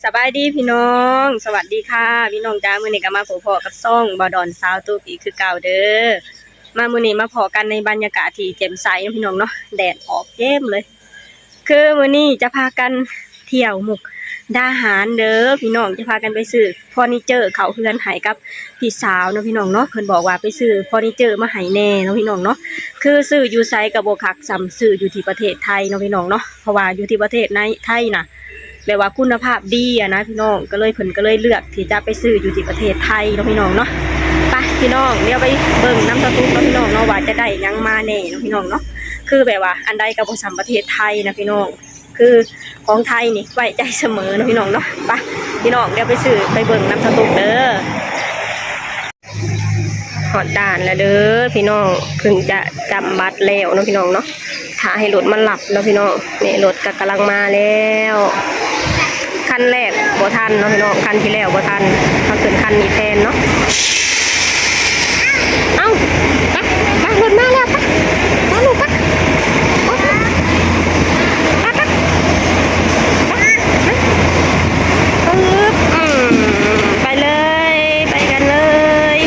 ສະບາຍດີພີ່ນ້ອງ ສະຫວັດດີຄ່ະພີ່ນ້ອງຈ້າ. ມື້ນີ້ກໍມາພົບພໍ້ກັບຊ່ອງບ່າວດອນຊາວຕຸກອີກຄືເກົ່າເດີ. ມາມື້ນີ້ມາພໍ້ກັນໃນບັນຍາກາດທີ່ແຈ່ມໃສເນາະພີ່ນ້ອງເນາະ ແດດອອກແຈ່ມເລີຍ. ຄືມື້ນີ້ຈະພາກັນທ່ຽວມຸກດາຫານເດີພີ່ນ້ອງ ຈະພາກັນໄປຊື້ເຟີນີເຈີເຂົ້າເຮືອນໃຫ້ກັບພີ່ສາວເນາະພີ່ນ້ອງເນາະ. ເພິ່ນບອກວ່າໄປຊື້ເຟີນີເຈີມາໃຫ້ແດ່ເນາະພີ່ນ້ອງເນາະ. ຄືຊື້ຢູ່ໃສກໍບໍ່ຄັກສ່ຳຊື້ຢູ່ທີ່ປະເທດໄທເນາະພີ່ນ້ອງເນາະ ເພາະວ່າຢູ່ທີ່ປະເທດໃນໄທນະ ແບບວ່າຄຸນນະພາບດີຫັ້ນນະພີ່ນ້ອງ ກໍເລີຍ ເພິ່ນກໍເລີຍເລືອກທີ່ຈະໄປຊື້ຢູ່ທີ່ປະເທດໄທເນາະພີ່ນ້ອງເນາະ. ໄປພີ່ນ້ອງ ດຽວໄປເບິ່ງນຳສາວຕຸກເນາະພີ່ນ້ອງເນາະ ວ່າຈະໄດ້ຫຍັງມາແດ່ເນາະພີ່ນ້ອງເນາະ. ຄືແບບວ່າອັນໃດກໍບໍ່ສ່ຳປະເທດໄທນະພີ່ນ້ອງ ຄືຂອງໄທນີ້ໄວ້ໃຈສະເໝີເນາະພີ່ນ້ອງເນາະ. ໄປພີ່ນ້ອງ ດຽວໄປຊື້ ໄປເບິ່ງນຳສາວຕຸກເດີ. ຮອດດ່ານແລ້ວເດີພີ່ນ້ອງ ເພິ່ນຈະຈຳບັດແລ້ວເນາະພີ່ນ້ອງເນາະ. ຖ້າໃຫ້ລົດມາຮັບເນາະພີ່ນ້ອງ. ນີ້ລົດກໍກຳລັງມາແລ້ວ ຄັນແລກບໍ່ທັນເນາະພີ່ນ້ອງ ຄັນທີ່ແລ້ວບໍ່ທັນ ມາຂຶ້ນຄັນນີ້ແທນເນາະ. ເອົ້າ ໄປ ໄປ ລົດມາແລ້ວ ໄປ ໄປລູກ ໄປ ໄປ ໄປ ອືມ ໄປເລີຍ ໄປກັນເລີຍ.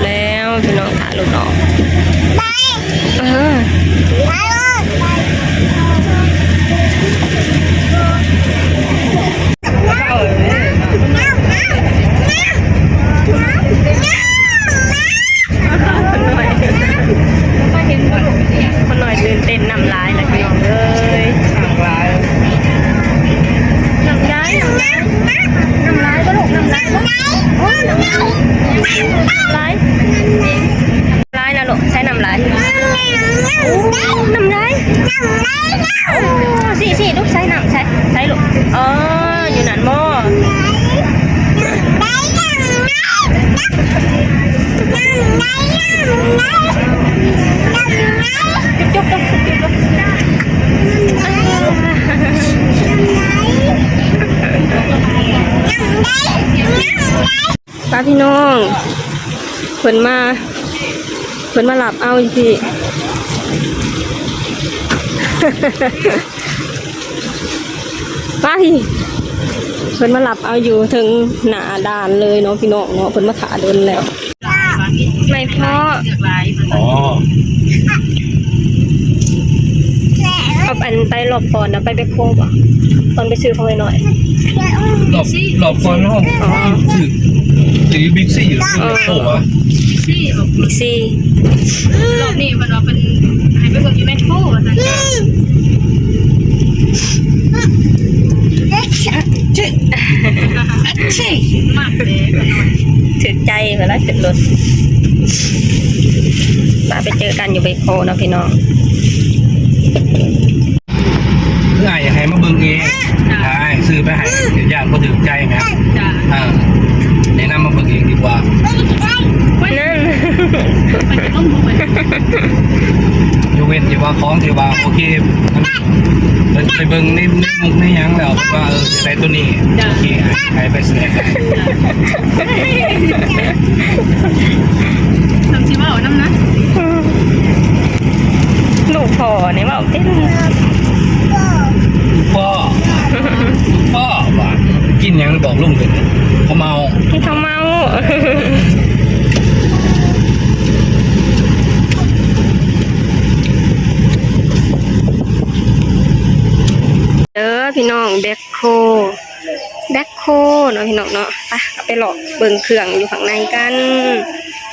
ແລ້ວພີ່ນ້ອງ ຖ້າລົດອອກ ເອີ ຄົນນ້ອຍ ຄົນນ້ອຍຕື່ນເຕັ້ນ ນ້ຳລາຍແລ້ວພີ່ນ້ອງເອີຍ. ນ້ຳລາຍ ນ້ຳລາຍ ນ້ຳລາຍ ນ້ຳລາຍບໍ່ລູກ ນ້ຳລາຍບໍ່? ໂອ້ຍ ນ້ຳລາຍ ນ້ຳລາຍ ນ້ຳລາຍນະລູກ ໃສ່ນ້ຳລາຍ ນ້ຳລາຍ ໂອ້ ຊິ ຊິລູກ ໃສ່ນ້ຳ ໃສ່ ໃສ່ລູກ ເອີ ຢູ່ນັ້ນບໍ່? ຈຸບ ຈຸບ ຈຸບ ຈຸບ ຈຸບ. ໄປພີ່ນ້ອງ ເພິ່ນມາ ເພິ່ນມາຮັບເອົາຢູ່ພີ້ ໄປ ເພິ່ນມາຮັບເອົາຢູ່ເທິງໜ້າດ່ານເລີຍເນາະພີ່ນ້ອງເນາະ ເພິ່ນມາຖ້າດົນແລ້ວ. ໄມ້ເພາະ ອໍ ເອົາອັນໄປລອບກ່ອນນະ ໄປແບັກໂຄບໍ່? ຕອນໄປຊື້ຂອງນ້ອຍໆ ລອບ ລອບກ່ອນເຮົາ ອໍ ຊື້ ຊື້ຢູ່ບິກຊີຢູ່ ອໍ ແບັກໂຄຫວາ? ບິກຊີ ບິກຊີ ລອບນີ້ເພິ່ນວ່າເພິ່ນໃຫ້ໄປເບິ່ງຢູ່ແມັກໂຄວ່າຊັ້ນ. ຖືກໃຈເວລາຂຶ້ນລົດ ວ່າໄປເຈີກັນຢູ່ແບັກໂຄເນາະພີ່ນ້ອງ. ຄືອ້າຍຢາກໃຫ້ມາເບິ່ງເອງ ອ້າຍຊື້ໄປໃຫ້ ຢ້ານບໍ່ຖືກໃຈແໝ ເອີ ແນະນຳມາເບິ່ງເອງດີກວ່າ. ນັ້ນ ຍົກເວັ້ນທີ່ວ່າຂອງທີ່ວ່າໂອເຄ ໄປເບິ່ງໃນ ໃນມຸກໃນຫຍັງແລ້ວວ່າ ເອີ ຢາກໄດ້ໂຕນີ້ ໂອເຄ ໃຫ້ໄປສະແດງ ຕ້ອງຊິເວົ້ານຳນະ. ລູກພໍ່ນີ້ເວົ້າເກັ່ງ ພໍ່ ພໍ່ວ່າ ກິນຫຍັງບອກລຸງເດີ ເຂົາເມົາ ເຂົາເມົາ. ເດີພີ່ນ້ອງ ແບັກໂຄ ແບັກໂຄເນາະພີ່ນ້ອງເນາະ. ໄປ ເຮົາໄປເລາະເບິ່ງເຄື່ອງຢູ່ຂ້າງໃນກັນ.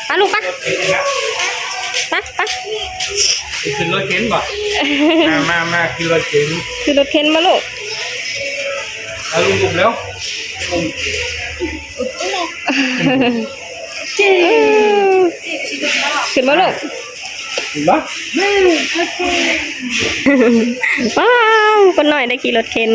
ໄປລູກ ໄປ ໄປ ໄປ. ຂຶ້ນລົດເຂັນບໍ່? ມາ ມາ ມາ ຂຶ້ນລົດເຂັນ ຂຶ້ນລົດເຂັນບໍ່ລູກ? ເອົາລູກ ເອົາລູກແລ້ວ ຂຶ້ນບໍ່ລູກ? ເຫັນບໍ່? ວ້າວ ຄົນນ້ອຍໄດ້ຂີ່ລົດເຂັນ.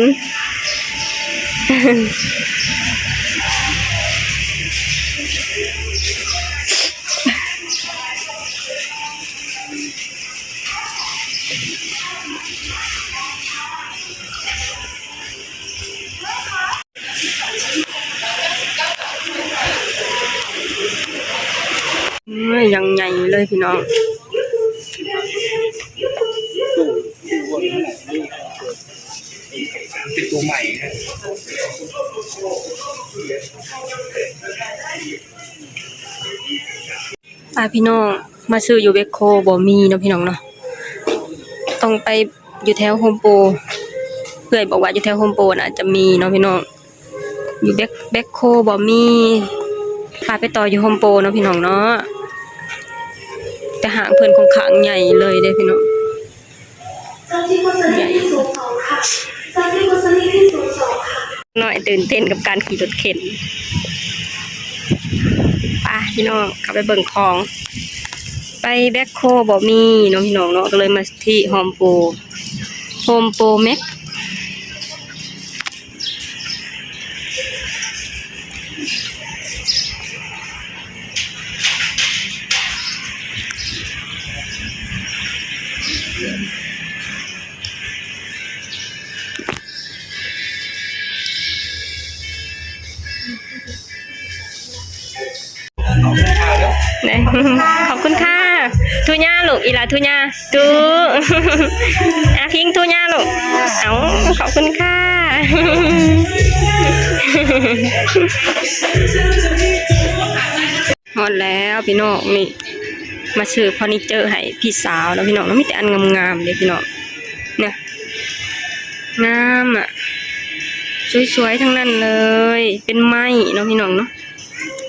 ເອີຍ ຢ່າງໃຫຍ່ເລີຍພີ່ນ້ອງ ໂອ້ ພາພີ່ນ້ອງມາຊື້ຢູ່ແບັກໂຄບໍ່ມີເນາະພີ່ນ້ອງເນາະ ຕ້ອງໄປຢູ່ແຖວໂຮມໂປຣ. ເອື້ອຍບອກວ່າຢູ່ແຖວໂຮມໂປຣໜ້າຈະມີເນາະພີ່ນ້ອງ. ຢູ່ແບັກ ແບັກໂຄບໍ່ມີ ພາໄປຕໍ່ຢູ່ໂຮມໂປຣເນາະພີ່ນ້ອງເນາະ. ແຕ່ຫ້າງເພິ່ນຂ້ອນຂ້າງໃຫຍ່ເລີຍເດ້ພີ່ນ້ອງ. ນ້ອຍຕື່ນເຕັ້ນກັບການຂີ່ລົດເຂັນ. ໄປພີ່ນ້ອງ ເຂົ້າໄປເບິ່ງຂອງ. ໄປແບັກໂຄບໍ່ມີເນາະພີ່ນ້ອງເນາະ ກໍເລີຍມາທີ່ໂຮມໂປຣ ໂຮມໂປຣແມັກ. ຂອບຄຸນຄ່າ. ທຸຍ່າລູກ ອີຫຼາທຸຍ່າ. ຕູ ອາ ພິງທຸຍ່າລູກ. ເອົາ ຂອບຄຸນຄ່າ. ຮອດແລ້ວພີ່ນ້ອງ ນີ້ ມາຊື້ເຟີນີເຈີໃຫ້ພີ່ສາວເນາະພີ່ນ້ອງເນາະ. ມີແຕ່ອັນງາມໆເດ້ພີ່ນ້ອງ ນະ ງາມອະ ສວຍໆ ທັງນັ້ນເລີຍ. ເປັນໄມ້ເນາະພີ່ນ້ອງເນາະ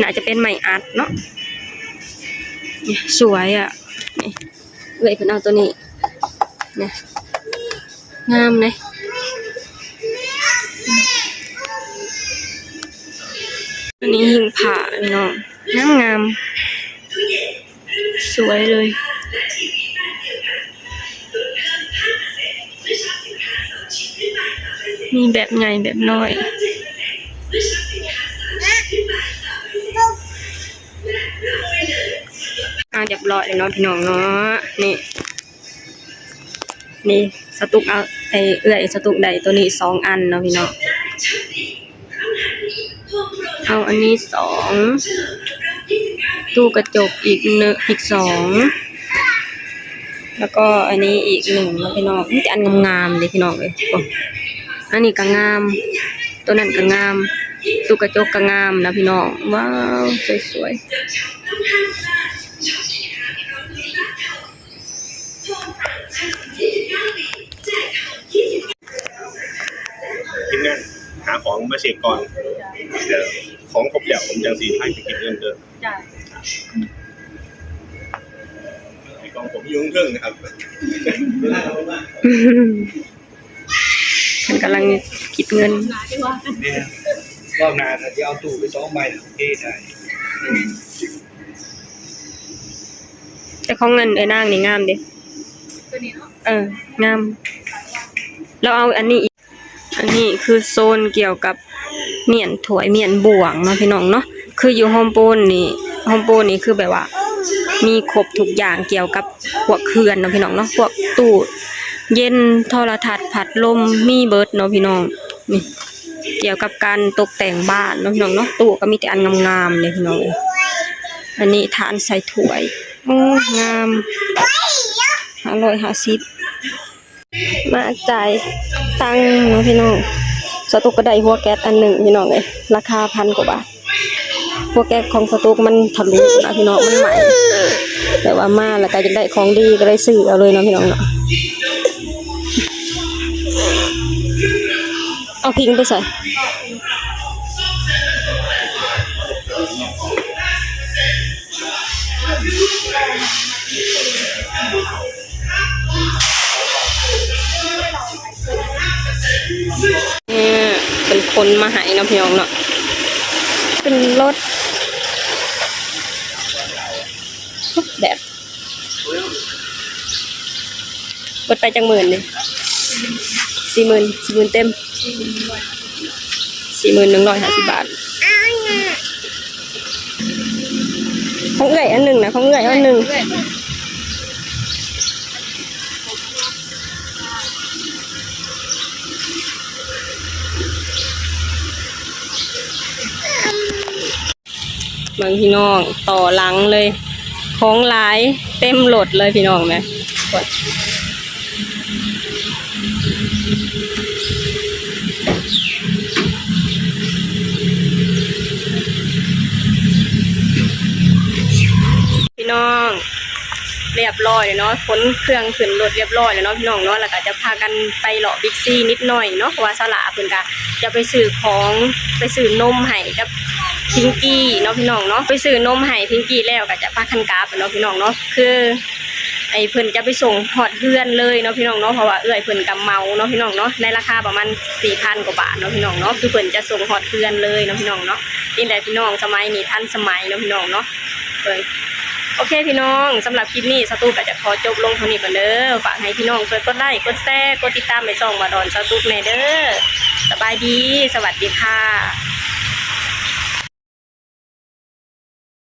ໜ້າຈະເປັນໄມ້ອັດເນາະ. ນີ້ ສວຍອະ ນີ້ ເອື້ອຍເພິ່ນເອົາໂຕນີ້ນະ ງາມເດ້. ອັນນີ້ຫິ້ງພະພີ່ນ້ອງ ງາມໆ ສວຍເລີຍ. ມີແບບໃຫຍ່ແບບນ້ອຍ. ອ່າ ຮຽບຮ້ອຍແລ້ວເນາະພີ່ນ້ອງເນາະ. ນີ້ ນີ້ສະຕຸກ ເອົາ ເອື້ອຍສະຕຸກໄດ້ໂຕນີ້ສອງອັນເນາະພີ່ນ້ອງ. ເອົາອັນນີ້ສອງ ຕູ້ກະຈົກອີກໜຶ່ງ ອີກສອງ ແລ້ວກໍອັນນີ້ອີກໜຶ່ງເນາະພີ່ນ້ອງ. ມີແຕ່ອັນງາມໆເດ້ພີ່ນ້ອງເອີຍ. ໂອ້ ອັນນີ້ກໍງາມ ໂຕນັ້ນກໍງາມ ຕູ້ກະຈົກກໍງາມນະພີ່ນ້ອງ. ວ້າວ ສວຍໆ. ທີມງານຫາຂອງມາເຊັກກ່ອນ ແລ້ວຂອງຄົບແລ້ວ ຜົມຈັ່ງຊິພາໄປເກັບເງິນເດີ. ຈ້າ ຂອງຜົມຢູ່ເທິງໆ ນະຄັບ. ເພິ່ນກຳລັງຄິດເງິນ. ແມ່ນ ຮອບໜ້າຖ້າຊິເອົາຕູ້ໄປສອງໃບ ໂອເຄໄດ້. ແຕ່ຂອງເງິນເອື້ອຍນາງນີ້ງາມເດ້ ໂຕນີ້ເນາະ. ເອີ ງາມ. ລາວເອົາອັນນີ້ອີກ. ອັນນີ້ຄືໂຊນກ່ຽວກັບ ມ້ຽນຖ້ວຍ ມ້ຽນບ່ວງເນາະພີ່ນ້ອງເນາະ. ຄືຢູ່ໂຮມໂປຣນີ້ ໂຮມໂປຣນີ້ຄືແບບວ່າມີຄົບທຸກຢ່າງກ່ຽວກັບພວກເຮືອນເນາະພີ່ນ້ອງເນາະ. ພວກຕູ້ເຢັນ ໂທລະທັດ ພັດລົມ ມີເບິດເນາະພີ່ນ້ອງ. ນີ້ ກ່ຽວກັບການຕົກແຕ່ງບ້ານເນາະພີ່ນ້ອງເນາະ. ຕູ້ກໍມີແຕ່ອັນງາມໆເດ້ພີ່ນ້ອງເອີຍ. ອັນນີ້ຖານໃສ່ຖ້ວຍ ໂອ້ ງາມ ຫ້າຮ້ອຍຫ້າສິບ. ມາຈ່າຍຕັງເນາະພີ່ນ້ອງ. ສາວຕຸກກໍໄດ້ຫົວແກັດອັນໜຶ່ງພີ່ນ້ອງເອີຍ ລາຄາພັນກວ່າບາດ. ຫົວແກັດຂອງສາວຕຸກມັນທະລຸນະພີ່ນ້ອງ ມັນໄໝ້. ແຕ່ວ່າມາແລ້ວກໍຢາກໄດ້ຂອງດີ ກໍເລີຍຊື້ເອົາເລີຍເນາະພີ່ນ້ອງເນາະ. ເອົາພິງໄປໃສ? ເອີ ເປັນຄົນມາໃຫ້ເນາະພີ່ນ້ອງເນາະ ເປັນລົດແບບ ເບິດໄປຈັກໝື່ນນີ້? ສີ່ໝື່ນ ສີ່ໝື່ນເຕັມ ສີ່ໝື່ນໜຶ່ງຮ້ອຍຫ້າສິບບາດ. ຂອງເອື້ອຍອັນໜຶ່ງນະ ຂອງເອື້ອຍອັນໜຶ່ງ. ເບິ່ງພີ່ນ້ອງ ຕໍ່ຫຼັງເລີຍ ຂອງຫຼາຍເຕັມລົດເລີຍພີ່ນ້ອງນະ. ຽບຮ້ອຍແລ້ວເນາະ ຂົນເຄື່ອງຂຶ້ນລົດຮຽບຮ້ອຍແລ້ວເນາະພີ່ນ້ອງເນາະ. ແລ້ວກໍຈະພາກັນໄປເລາະບິກຊີນິດໜ້ອຍເນາະ ເພາະວ່າສາວຫຼ້າເພິ່ນກໍຈະໄປຊື້ຂອງ ໄປຊື້ນົມໃຫ້ກັບພິງກີ້ເນາະພີ່ນ້ອງເນາະ. ໄປຊື້ນົມໃຫ້ພິງກີ້ແລ້ວກໍຈະພາກັນກັບເນາະພີ່ນ້ອງເນາະ. ຄື ໄອ້ເພິ່ນຈະໄປສົ່ງຮອດເຮືອນເລີຍເນາະພີ່ນ້ອງເນາະ ເພາະວ່າເອື້ອຍເພິ່ນກໍເໝົາເນາະພີ່ນ້ອງເນາະ ໃນລາຄາປະມານສີ່ພັນກວ່າບາດເນາະພີ່ນ້ອງເນາະ. ຄືເພິ່ນຈະສົ່ງຮອດເຮືອນເລີຍເນາະພີ່ນ້ອງເນາະ. ນີ້ແຫຼະພີ່ນ້ອງ ສະໄໝນີ້ທັນສະໄໝເນາະພີ່ນ້ອງເນາະ. ເບິ່ງ ໂອເຄພີ່ນ້ອງ ສຳລັບຄລິບນີ້ ສາວຕຸກກໍຈະຂໍຈົບລົງເທົ່ານີ້ກ່ອນເດີ. ຝາກໃຫ້ພີ່ນ້ອງຊ່ວຍກົດໄລ ກົດແຊ ກົດຕິດຕາມໃຫ້ຊ່ອງບ່າວດອນສາວຕຸກແດ່ເດີ. ສະບາຍດີ ສະຫວັດດີຄ່ະ.